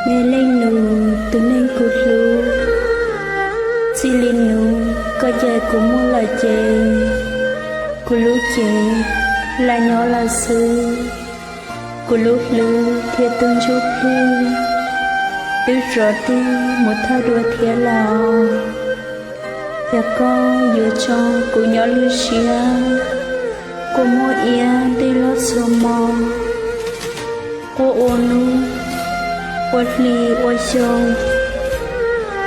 Me leej nus, tus neeg kuv hlub, txij li nus koj cais kuv muaj lawm ces, kuv lub cev lam nyob lawm xwb. Kuv lub hlwb thiab tus ntsuj plig twb rov tig mus thawj dua thiab lawm. Yog koj yuav tso kuv nyob lub siab, kua muag iab nti loj txhua hmo, quaj ua hnub ua hli ua xyoo.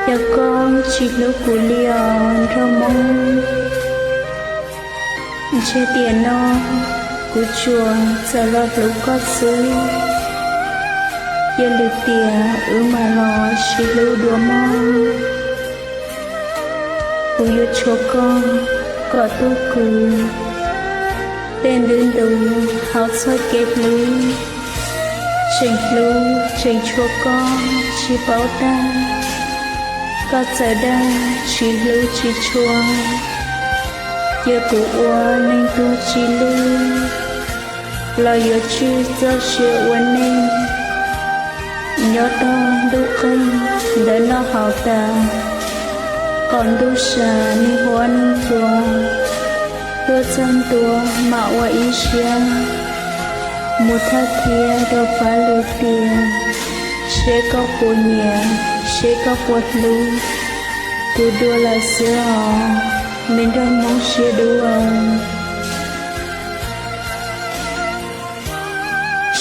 Yog koj tsis hlub kuv li os nraug Hmoob, ntshe tiam no kuv tsuas txawm los hlub koj xwb. Cia lwm tiam wb mam los sib hlub dua mog. Kuv yuav tshuav koj kom tuag kws, tej ntwv ntus hauv txoj kev hlub. Tseem hlub tseem tshuav koj tsis paub tag, koj txawm dag tsis hlub tsis tshua, cia kuv ua neeg tuag tsis lwj, los yuav tswj txoj sia ua neeg. Nyob tog ntuj qeeg ntawm noj haus tas, qaum ntuj sa neeg huab neeg cua, tuaj txog ntua mam ua ib siab, mus thawj thiab rau fab lwm tiam, seb koj puas nyiam, seb koj puas hlub kuv dua lawm xwb os, me nraug Hmoob siab dub.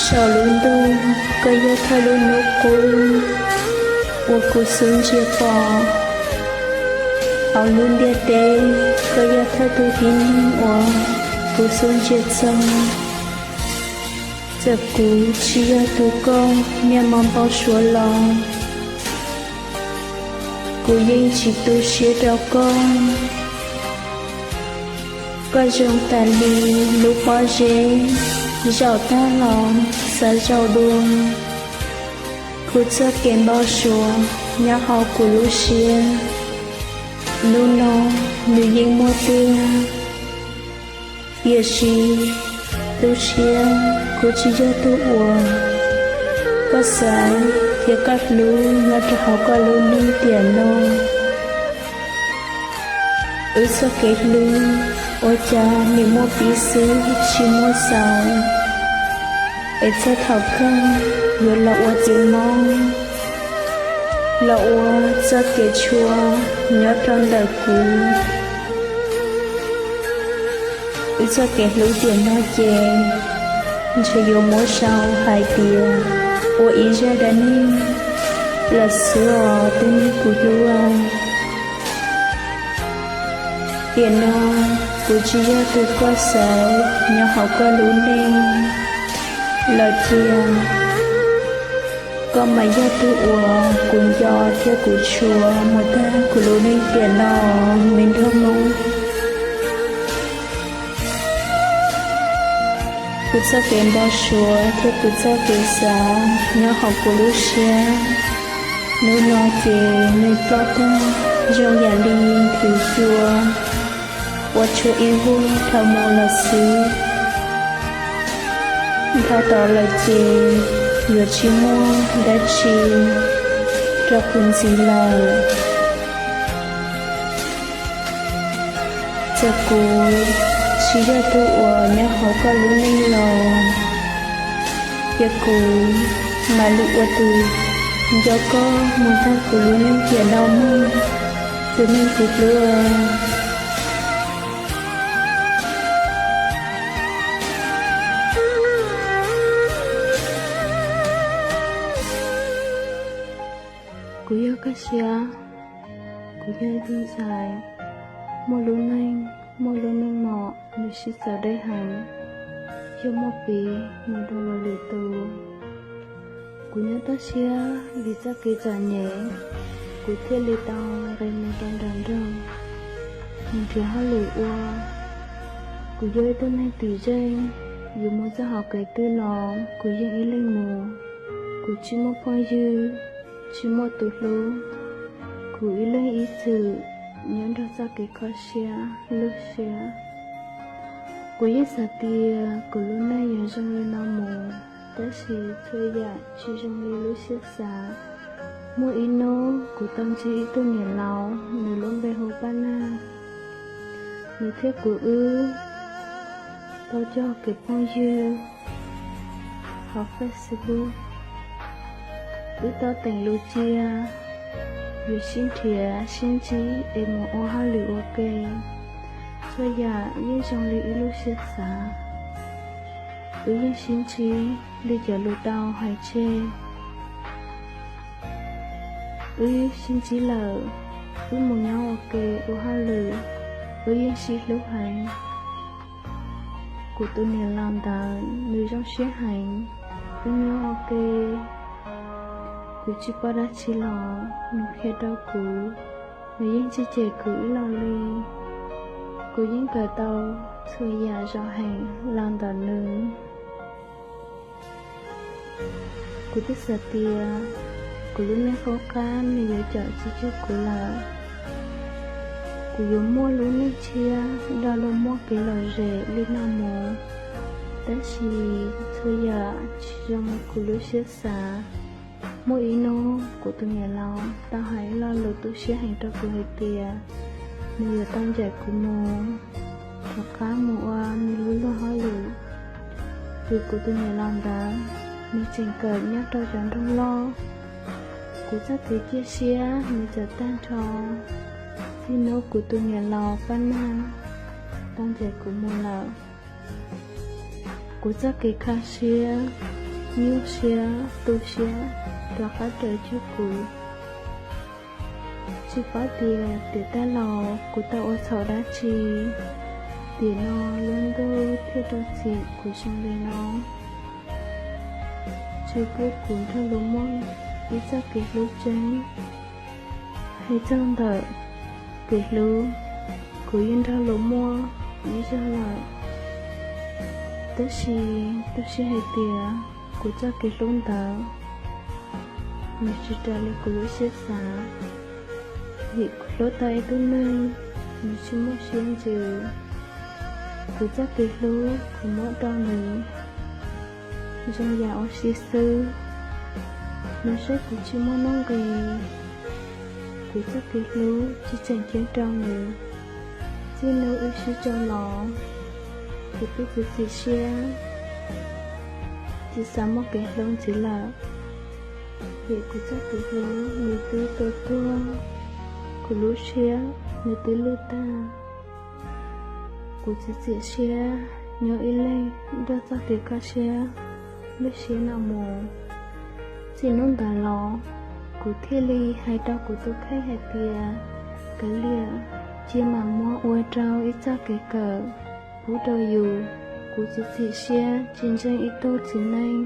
Saum lub ntuj koj yog thawj lub hnub qub uas kuv xub ntiag pom, hauv lub ntiaj teb koj yog thawj tug tib neeg uas kuv xub ntiag txog. Txawm kuv tsis yog tus koj niaj hmo npau suav los, kuv yeej tsis tu siab rau koj. Koj zoo tas li lub pob zeb, zaum tag los xav zaum dua. Kuv txoj kev npau suav nyob hauv kuv lub siab, hnub no nws yeej muaj tiag. Tiam sis tu siab, kuv tsis yog tus uas koj xaiv thiab koj hlub nyob rau hauv koj lub neej tiam no. Wb txoj kev hlub ua cas nim muaj pib xwb tsis muaj xaus, es txog thaum kawg yuav los ua txiv hmoob, los ua txoj kev tshuav nyob rau ntawm kuv. Wb txoj kev hlub tiam no ces ntshe yuav muab sau hais tias ua ib zaj dab neeg lawm xwb os tus neeg kuv hlub. Tiam no kuv tsis yog tus koj xaiv nyob hauv koj lub neej lawm tiag, koj mas yog tus uas kuv nco thiab kuv tshuav mus tag kuv lub neej tiam no, me nraug Hmoob. Kuv txoj kev npau suav thiab kuv txoj kev xav nyob hauv kuv lub siab, hnub no ces nws ploj tag zoo yam li nthwv cua uas tshuav ib vuag dhau mus lawm xwb. Dhau tod lawm ces yuav tsis muaj dab tsi rau kuv ntxiv lawm. Txawm kuv tsis yog tus uas nyob hauv koj lub neej los, ces kuv mam li ua tus nco koj mus tag kuv lub neej tiam no mog, tus neeg kuv hlub. Kuv yog Kab Sia, kuv yog ib tug ntxhais muaj lub neej, muaj lub meej mom nws sib txawv deb heev, yog muaj piv mus rau lwm tus. Kuv nyob toj siab vim txoj kev txom nyem, kuv thiaj li tau nqis mus rau nram nroog mus nrhiav hauj lwm ua. Kuv yog ib tug neeg twm zeej, yuav mus txoj hauv kev twg los kuv yeej ib leeg mus. Kuv tsis muaj phooj ywg, tsis muaj tus hlub, kuv ib leeg ib txwm nyob nrog txoj kev kho siab lub siab. Kuv yeej xav tias kuv lub neej yuav zoo li no mus, Tab sis txhua yam tsis zoo li lub siab xav. Muaj ib hnub kuv tau ntsib ib tug niam laus, nws lub npe hu Paj Nag. Nws thiab kuv wb tau cog kev phooj ywg hauv Facebook. Wb tau teem lus cia, yuav sib nrhiav sib ntsib es mus ua hauj lwm ua ke. Txhua yam yeej zoo li wb lub siab xav. Wb yeej sib ntsib li cov lus tau hais tseg. Wb sib ntsib lawm, wb mus nyob ua ke ua hauj lwm, wb yeej sib hlub heev. Kuv tus niam laus ntawd nws zoo siab heev, wb nyob ua ke, kuv tsis paub dab tsi los nws qhia rau kuv, nws yeej tsis cem kuv ib los li. Kuv yeej kawm tau txhua yam zoo heev los ntawm nws. Kuv twb xav tias kuv lub neej qub qab nws yuav cawm tsis cuag kuv lawm. Kuv yuav muaj lub neej tshiab nrog luag muaj kev lom zem li no mus, tab sis txhua yam tsis zoo kuv lub siab xav. Muaj ib hnub kuv tus niam laus tau hais ib lo lus tu siab heev rau kuv hais tias nws yuav tau ncaim kuv mus rov qab mus ua nws lub luag hauj lwm. Vim kuv tus niam laus ntawd nws tseem kawm nyob rau cov nroog loj, kuv txoj kev cia siab nws txawm tag nrho. Txij hnub kuv tus niam laus Paj Nag tau ncaim kuv mus lawm, kuv txoj kev kha siab, nyuaj siab, tu siab rov qab raws cuag kuv. Tsis paub tias tiam tag los kuv tau ua txhaum dab tsi, tiam no lub ntuj thiaj rau txim kuv zoo li no. Tsis pub kuv nrog luag muaj ib txoj kev hlub tseeb. Hais txog ntawm kev hlub, kuv yeej nrog luag muaj ib zaug lawm, tab sis tu siab hais tias kuv txoj kev hlub ntawd nws tsis raws li kuv lub siab xav. Vim kuv hlub tau ib tug neeg, nws tsis muaj siab ntsws. Kuv txoj kev hlub kuv muab rau nws zoo yam ua si xwb, nws saib kuv tsis muaj nuj nqis. Kuv txoj kev hlub tsis tseem ceeb rau nws. Txij hnub wb sib tso los, kuv twb txiav txim siab tsis xav muaj kev hlub ntxiv lawm. Vim kuv txoj kev hlub nws twb tua tuag, kuv lub siab nws twb lwj tag. Kuv txiav txim siab nyob ib leeg nrog txoj kev kaj siab lub siab no mus. Txij hnub ntawd los, kuv thiaj li hais rau kuv tus kheej hais tias, kav liam, cia mam muab ua rau ib txoj kev kawm pub rau yus. Kuv txiav txim siab tsis ntseeg ib tug txiv neej,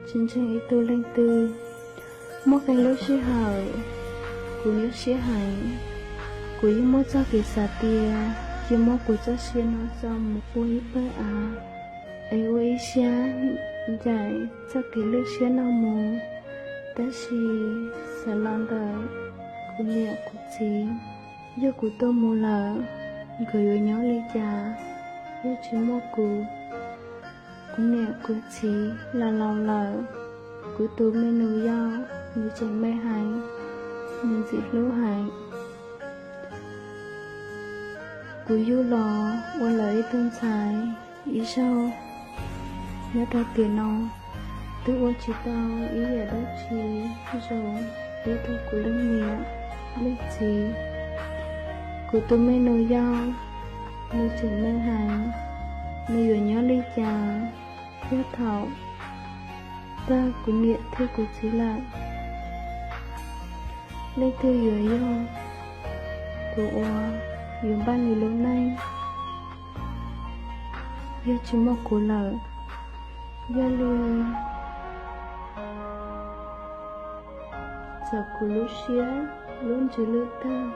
tsis ntseeg ib tug leej twg. Muaj qee lub sij hawm kuv nyuaj siab heev, kuv yeej muaj txoj kev xav tias cia muab kuv txoj sia no tso mus ua ib pawg av es ua ib siab ncaim txoj kev lwj siab no mus. Tab sis xav los ntawm kuv niam kuv txiv, yog kuv tuag mus lawm, nkawd yuav nyob li cas yog tsis muaj kuv? Kuv niam kuv txiv los laus lawm, kuv tus me nus yau nws tseem me heev, nws ntxim hlub heev. Kuv yug los ua lawv ib tug ntxhais ib zaug nyob rau tiam no, twb ua tsis tau ib yam dab tsi zoo pub rau kuv leej niam leej txiv. Kuv tus me nus yau nws tseem me heev, nws yuav nyob li cas yog thaum tag kuv niam thiab kuv txiv lawm? Leej twg yuav yog tus uas yuav npaj nws lub neej yog tsis muaj kuv lawm? Yog li, txawm kuv lub siab lub ntsws lwj tag,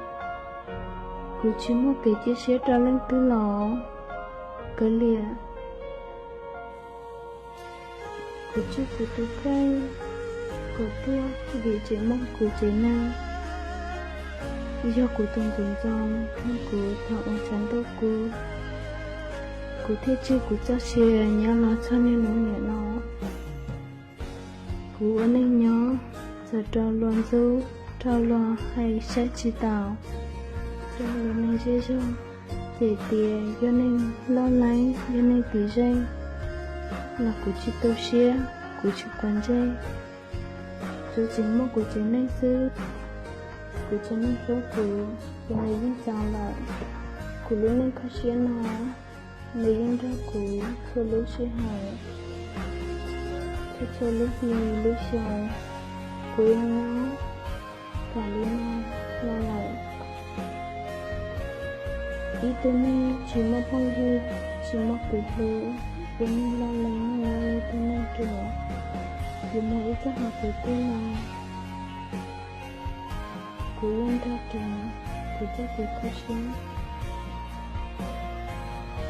kuv tsis muaj kev cia siab rau leej twg los, kav liam, kuv tswj kuv tus kheej kom tuag vim tseem muaj kuv tsev neeg. Yog kuv tus ntxoov ntxoo nrog kuv thaum ua tshav ntuj kub, kuv thiaj tswj kuv txoj sia nyob los txog niaj hnub niam no. Kuv ua neej nyob, txawm raug luag ntxub, raug luag hais saib tsis taus, raug luag neeg zej zog, txawm tias yog neeg loj leeb, yog neeg tim zeej, los kuv tsis tu siab, kuv tsis quav ntsej. Tsuas tseem muaj kuv tsev neeg xwb, kuv tsev neeg hlub kuv, ces nws yeej txaus lawm. Kuv lub neej kho siab no, nws yeej nrog kuv txhua lub sij hawm, txhua txhua lub hli lub xyoo, kuv yeej nyob raws li no los lawm. Ib tug neeg tsis muaj phooj ywg, tsis muaj kwv hlub, ua neeg loj leeb, ua ib tug neeg ruam, yuav mus ib txoj hauv kwv tij no, kuv yeej nrog raws kuv txoj kev kho siab.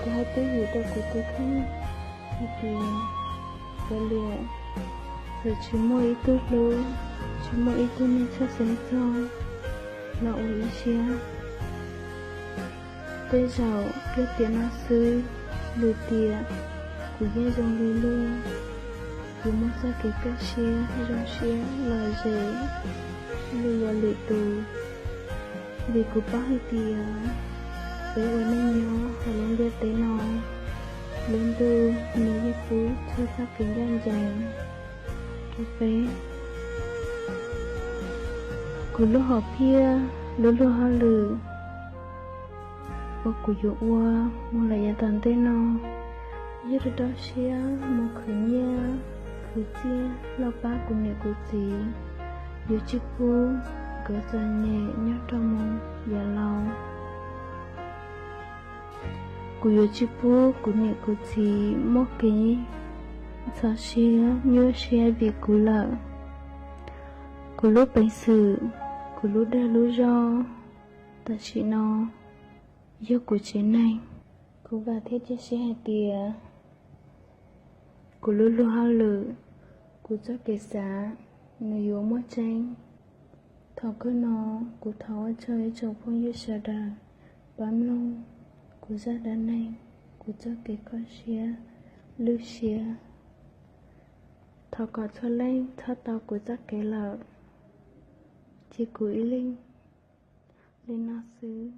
Kuv hais twj ywm rau kuv tus kheej hais tias, kav liam, txawm tsis muaj ib tug hlub, tsis muaj ib tug neeg txhawj xeeb txog los ua ib siab. Tej zaum yog tiam no xwb, lwm tiam kuv yeej zoo li luag, kuv muaj txoj kev kaj siab zoo siab lom zem li luag lwm tus. Vim kuv paub hais tias peb ua neej nyob hauv lub ntiaj teb no, lub ntuj nws yeej pub txhua txoj kev ncaj ncees rau peb. Kuv lub hom phiaj, lub luag hauj lwm uas kuv yuav ua mus lawm yav tom ntej no, yog rau rau siab mus khwv nyiaj khwv txiaj los pab kuv niam kuv txiv, yuav tsis pub nkawd txom nyem nyob rau mus yav laus. Kuv yuav tsis pub kuv niam kuv txiv muaj kev ntxhov siab nyuaj siab vim kuv lawm. Kuv lub peev xwm, kuv lub dag lub zog tam sim no yog kuv tsev neeg. Kuv vam thiab cia siab hais tias kuv lub luag hauj lwm, kuv txoj kev xav, nws yuav muaj tseeb. Thaum kawg no, kuv thov ua tsaug ib tsoom phooj ywg sawv daws pab mloog kuv zaj dab neeg, kuv txoj kev kho siab, lwj siab. Thov kom txhua leej txhob tau kuv txoj kev lawm. Cia kuv ib leeg li no xwb,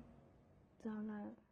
txaus lawm.